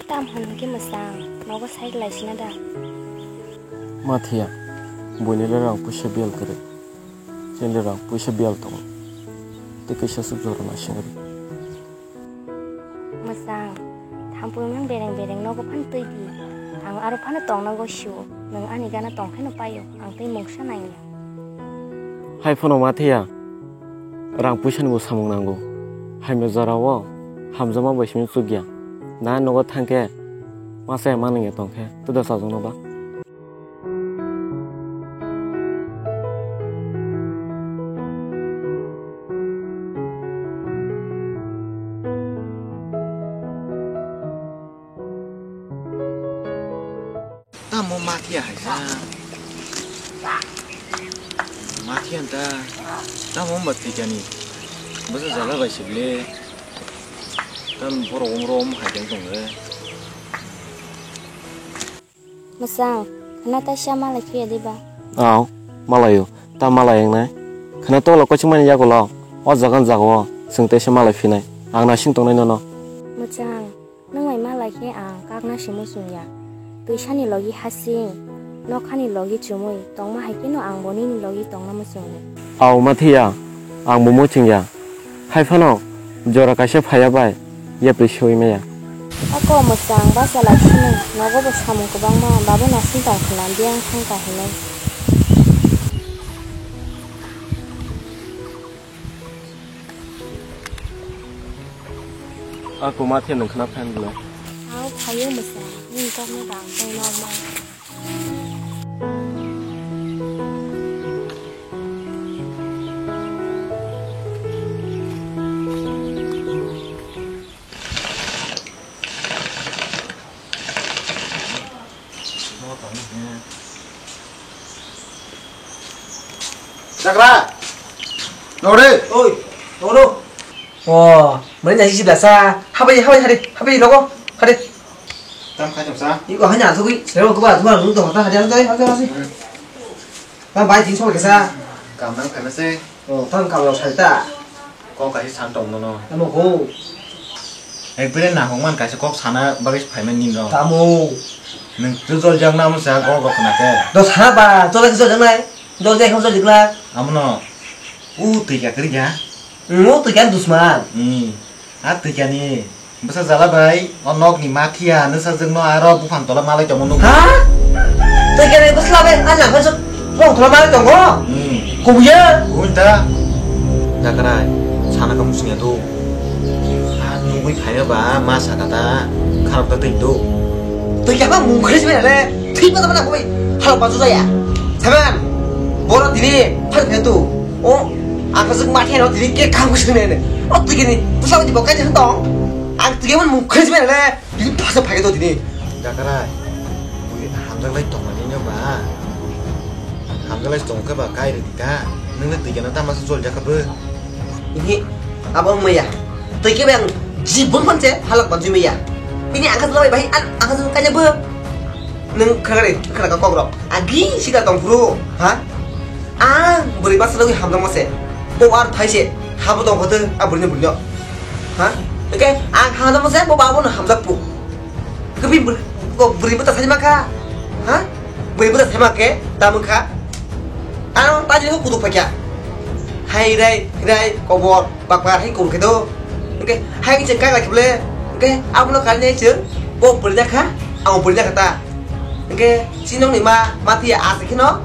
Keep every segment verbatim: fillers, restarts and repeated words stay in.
Tam hwn hwnkhe mwchang, nogo sai lai sina da? Ma thiya, buini le rang puisa biyal kwrwi, chini le rang puisa biyal tongo, tei kisa swk jora naising rw. Mwchang, thampui mang bereng bereng nogo phano twi di, ang aro phano tongna go sio, nwng ani gana tong khe no paio, ang tei mungsa nai ya. Hai phano ma thiya, rang puisa ni bo samung nango. Hamya jora o hamjakma bai simi chukya. Na nogo thang khe masa ya manung ya tong khe, tei da sajwk no ba. Tamo ma thiya hai sa. Ma thiya ta. Tamo ba thikani. Bwsa jala bai sibli. Tam borok om rom hai tong tong le. Mwchang, khna ta sia malai phiya diba? Aw, malayo. Ta malai wngnai. Khna tolo kochimani yagulo. O jagan jagao. Chwng teisa malai phinai. Ang naising tongnai nono. Mwchang. Nwng bai malai khe ang kakna simi chwngya. Twisani logi hasing, nokhani logi chumui tongma hai kheno ang bo nini logi tongna muchungo. Aw ma thiya, ang bo muchungya. Hai phano jora kaisa phaiya bai yapri soi maya. Ako mwchang bachalai sini, nogo bo samung kwbangma, babo nasing tong khna, biyang thang kahinwi. Ako ma thiya nwng khna phan bwle. Aw phaio mwsa, nini kokno rang tei normal. Jagra. Nore. Oi. Noro. O, mane nasi si blasa. Habai, habai, hade, habai, nogo, hade. Tam khai joksa. Iko hanya asugui, sero kuba, kuba, nung to hata, hade, hade, hade, hade. Tam bai tin soba kesa. Kam nang khaima se. O, tam kam lo sai ta. Kok kaisa san tong nono. Tamo ho. Ekbare nahok man kaisa kok sana bagwi phaimani nini rok. Tamo. Nwng to jol jak na mo sa kok rok khna khe. Do sana ba, jol jak jol jak nai. Jol jak jol jak la. Amono. U twi ka kri ya. Ngo twi ka dusman. Hmm. A twi ka ni. Bwsa jala bai, o nok ni ma thiya, nwsajwk no aro buphang tola malai tongo nugo. Ha? Twi kene bwsla bai, a nang khe sok, sok tola malai tongo? Hmm. Kubuya? Kubuya ta. Jakrai, sana ka musung ya do. A nugui phaiya ba, ma saka ta, kharap ta twi do. Twi kha ba mung khris bai le, thik ma ta ma na koi, hal pa jaya. Saban, boro dini, phal khe tu. O, ang kha jwk ma thiya no dini ke kam khe ne ne. O twi kene, bwsla bai bo kai tong. Ang twi khe mung khris bai le. Bini bhasa phai khe to tini. Jakrai, bui hamjak lai tongmani no ba. Hamjak lai tong khe ba kai rwdi ta. Nwng le twi khe no tama se jol jak kha bo. Ini, abo wng maya. Twi khe ba ang jibon phan se halak ban jui maya. Bini ang kha jwk bai, ang kha jwk kai bo. Nwng khagari, khagari kok rok. Agi sika tong phuru, ha? Ang bwrwi basa logwi hamjakma se. Bo ar thai se, habo tong kho tei a bwrwino bwrwino. Ha? Oke, ang hamjakma se, bo ba abono hamjak pu. Khe bini bwrwi, bo bwrwi bwta sai ma kha. Ha? Bwrwi bwta sai ma khe, tamo kha. Ano ta jini kutuk phai kha. Hai rai, rai, kobor. Bakbar hai kung khe do. Hingke hai khe chwng kak lai khe bole. Hingke abono kari nai chwng bo bwrwi jakha, amo bwrwi jakha ta. Hingke chini nokni ma, ma thwi ya asa kheno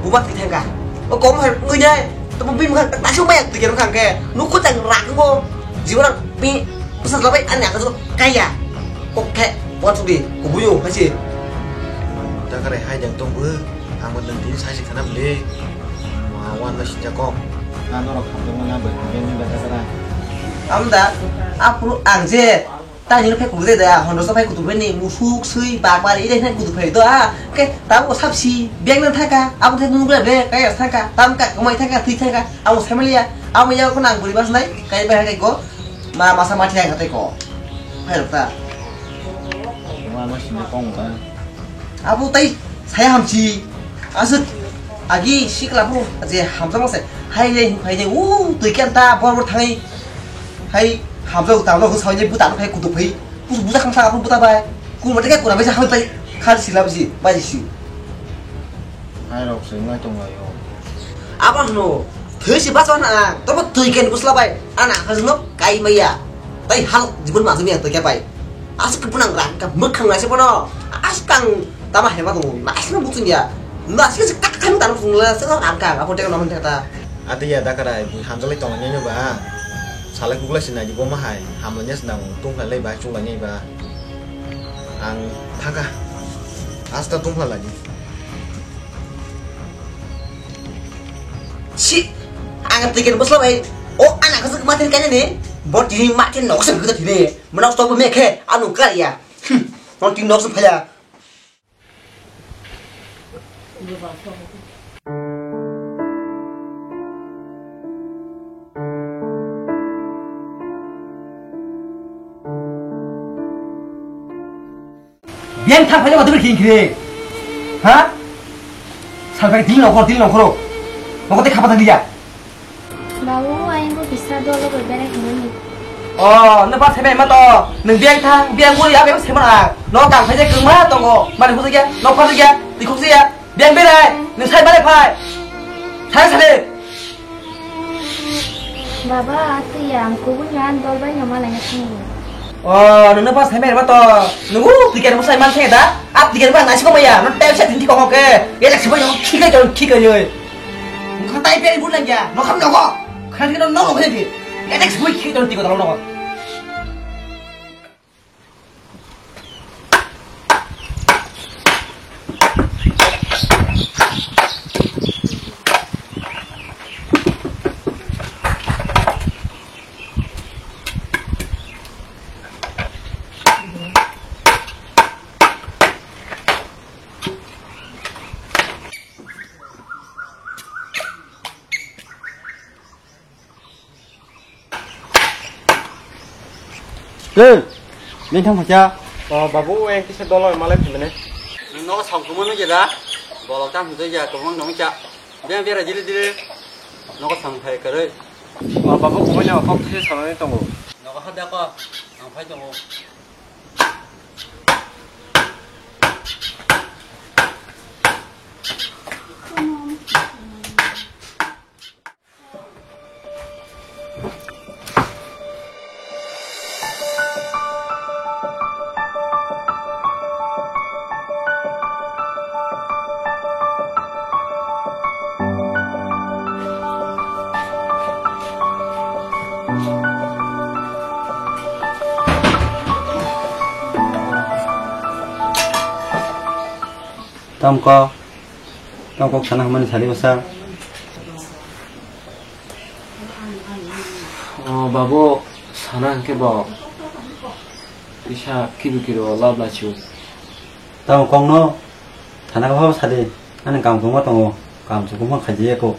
buma thwi thangkha. O kom hai wngwi nai. Tamo bini bwkhak tak tak se wngmaya twi khe nokha hingke. Nukho chang rak wngbo. Jibo rang pi bwsa jabai ani akha jolo kaiya. Kok khe bo thubui kubuyo hai se. Dakare hai jang tong bo. Ang bo nwng tini sai se khana bwle. Ma wan ba sinja kok. Na norok hamjakma na bai khe ni ba dakara. Amda, aphuru ang je tani rok phai kubude da, hondro sa phai kutu phai ni musuk sui bakbar ire phai kutu phai do a. Ke tabo sapsi beng na thaka, abo the nungre be kaya thaka, tam ka kamai thaka, twi thaka, abo family ya, abo ya ko nang buri bas nai, kai ba kai ko, ma masa ma thai ka tai ko. Phai rok ta. Ma ma sinja kong ba. Abo tai saya hamsi. Aswk agi sikla bo je hamjakma se. Hai le hin phai de u twi khe ta bor bor thangai. Hai hamjak ta lo sai de buta phai kutu phai. Buta kham sa buta bai. Kuma teke kura bai sa hal pai khal sila bisi bai si. Hai rok se ngai tong lai o. Aba hno thwi si basa na tobo thwi ken busla bai ana khajno kai maya. Tai hal jibun ma jumya to kya pai. As ke punang ran ka mukhang nai se bono. As kang tama hema to nai se butung ya. Na se ka kan tan butung la se ran ka apo teke no ta. Ati ya da kara hamjali tong nai no ba. Salai kuklai se nai bo ma hai hamlanya se nang tung lai ba chung lai ba. Ang thaka. Asta tungpha lagi. Si, ang tiket bosla bai. O, ana kasuk matin kanya ni. Bo tini matin nok se gita tini. Mana stop me khe, anu kar ya. Hmm, nok tin nok se phaya. Biyang thang phai ma dubri khing khire. Ha? Salpai dil nongkhor, dil nongkhoro. Nongkhor te khapa thang dia. Babu, ayang bo bisa dolo bai berai hinani. Oh, no ba sebe ma to. Nung biyang thang, biyang bori abe sema na. No kang phai je kung ma tongo. Mani huja ya, no phai ya, tikhok ya. Biyang berai, nung sai berai phai. Sai sai. Baba, twi ang kubun yan dol bai no malai na thangwi. Oh, nung no pas hai mai ba to. Nung u tiket mo sai man thang da. Ap tiket ba nasi ko maya. No tel sa tinti ko ke. Ya tak sibai no khika jor khika joi. Nung khatai pe bun lang ya. No kham no ko. Khan no no ko di. Ya tak sibai khika jor tiko dal no. Hey, neng thang phacha. O babu, o yang kisa dolo malai phimene. Nung nogo samkhumo nung jeda. Bolok tam hujai ya, tobong nung cha. Beng bera jili jili. Nogo samkhai karoi. O babu, kumai nogo kok thai sanani tongo. Nogo hada ko, ang phai tongo. Tamo kok, tamo kok sana hwnmani sadi bwsa. O babu, sana hwnkhe bo kisa kiru kiru o lab lachio. Tamo kokno sana khe phabo sadi, ani kam kwbangma tongo, kam se kwbangma khaijaya kho.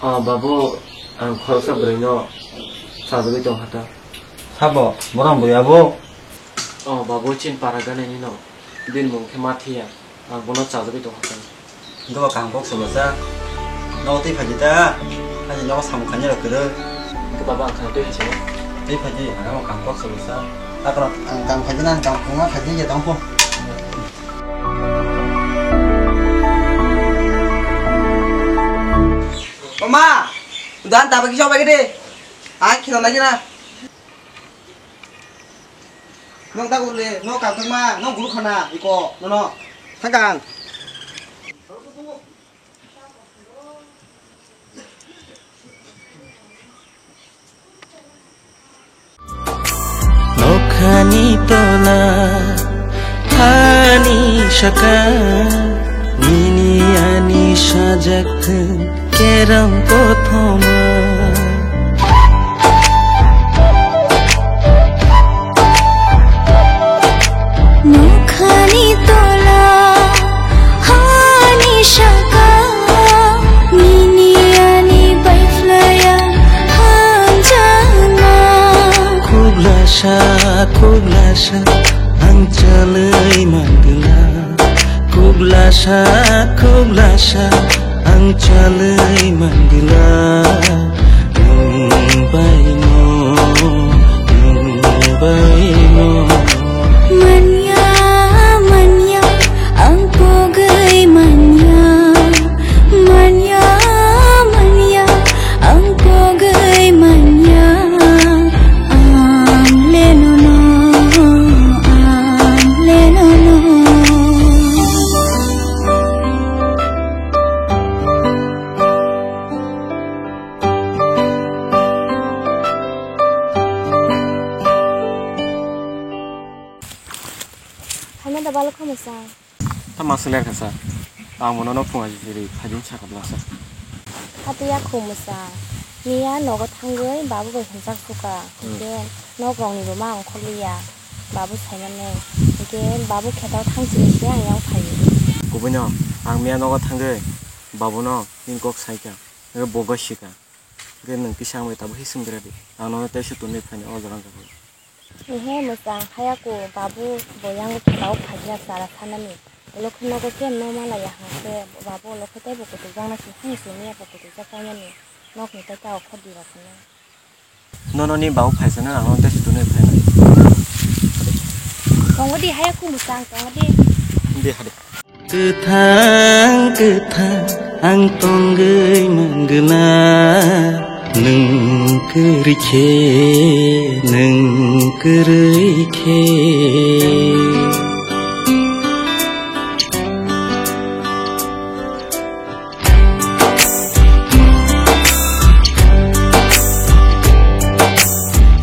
O babu, ang khoroksa bwrwino chajagwi tong kha ta. Sabo, borok bwrwi abo? O babu, chini para ganani no, bini mung khe Mathiya. Ang bono chajagwi tongkha khe. Hwnkhe bo kaham kok se bwsa. Nogo twi phaidi ta. Ani nogo samung khainai rok kwrwi. Hwnkhe baba, ang khana twi phaidi. Twi phaidi, ang kaham kok se bwsa. Takhro ang kaham phaidi na, ang kaham kwbangma phaidi ya tong pho. O ma, udan tabagi sobai gede. Ang khela lagi na. Nok dago le, nok kangkangma, nok guru khana, iko, nono. Thangkang. Nokhani tola, hani saka, nini ani sajak thung. Kerang kothoma. Nokhani tola, hani saka, nini ani baiflaya hamjakma. Khuglasa, khuglasa, ang chalwi mangla. Khuglasa, khuglasa, ang chalwi mangla. Nwng baino, nwng baino. Manya Palo kha mwchang. Tamo swler kha sa. Ang bono no phung ajijiri phaidi sakha bwlasa. Hatiya khu mwchang. Miya nogo thangwi babu bai hwnjak suka. Hmm. Hinkhe nok rokni bo ma ongkhorliya. Babu saimannai. Hinkhe babu khetao thangchini se ang yang phaio. Kubuino ang miya nogo thangwi babuno nini kok saikha. Hinkhe bo bai swikha. Hinkhe nwng kisa ang bai tabuk hising gra di. Ang nono tei sutunwi phainai o jaga jaga. Ehe, mwchang haya ko, babu bo yang khetao phaikha chara sanani. Ulo khe nogo khe no malaya hwnkhe, babu ulo khe teibo kutukjakna se, hwnwi se miya bo kutukjak paimani. Nokni tei ta okhor diba phano. Nono ni babu phaisano ang nono tei sutunwi phainai. Tongo di haya ko mwchang, tongo di. Di hadi. Kwthang, kwthang, ang tongwi mangwna, nwng kwrwi khe, nwng kwrwi khe.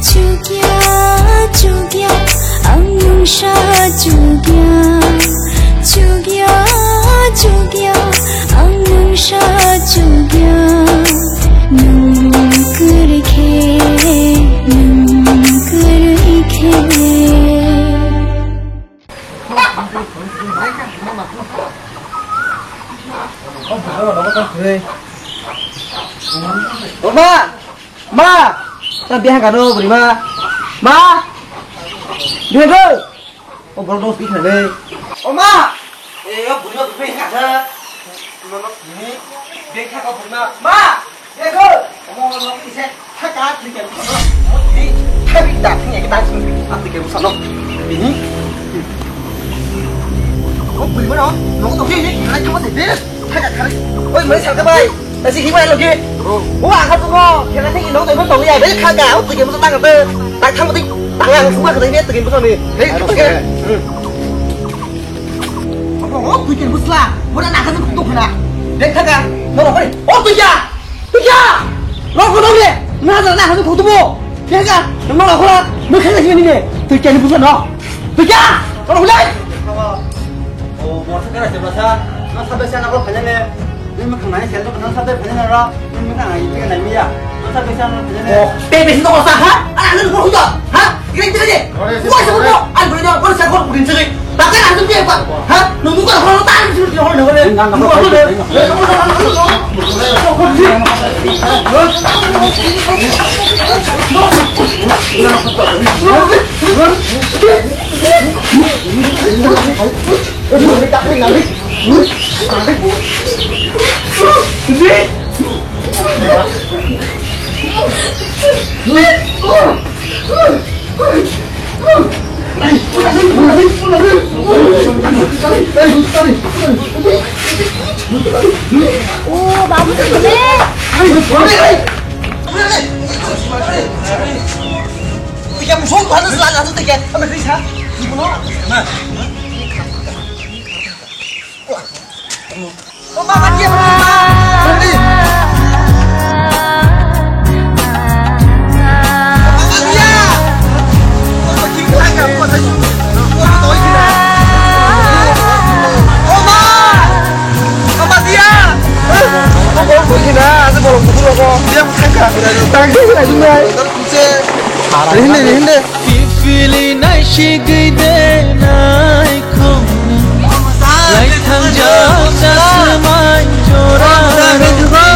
Chukya, chukya, ang nwng sa chukya. Chukya, chukya, ang nwng sa chukya. Nwng kwrwi khe, nwng kwrwi khe. O ma! Ma! Ta biha kano buri ma? Ma! Biha ko! O borok dos ki khale. O ma! E o buri ma buri ka sa. No no ni biha ka buri ma. Ma! Ego, omo omo kise, thaka, thike, thaka, thike, thang, thike, thang, thike, thang, thike, thike, thike, Obo, o, twi khe bwsla, bwrwi naharni kok tongkha na. Bek thaga, norok hoi, o, twi kha, twi kha, norok hoi, norok le, naharni kok tongbo, bek thaga, norok hoi, mwkhang naisingni ne, twi kha ni bwsla no, twi kha, norok hoi. O, morsa kara se bwsa, no sabai sa na ko phanya ne. Nini mwkhang nai sel dok nang sabai phanya naro. Nini mwkhang nai tike nai miya. Nang sabai sa nang phanya nai. Oh, te besi dok sa ha? Ana nang ko huda ha? Kira kira je. Ko sa ko. Al bro ko sa ko din sege. Bakal anu dia pa ha? Nung ko ko ta ni suru ho na ko. Nang nang ko. O babu, Rihinde, rihinde. Kiphilwi naisigwi de naikhwngno, laithangjaksa swmai jora rwngno.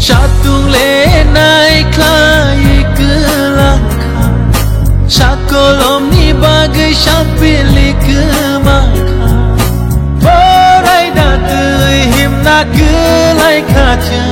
Satung le naikhlai kwlangkha, sakolomni bagwi sapili kwmakha. Borai da twi himna kwlai kha chwng.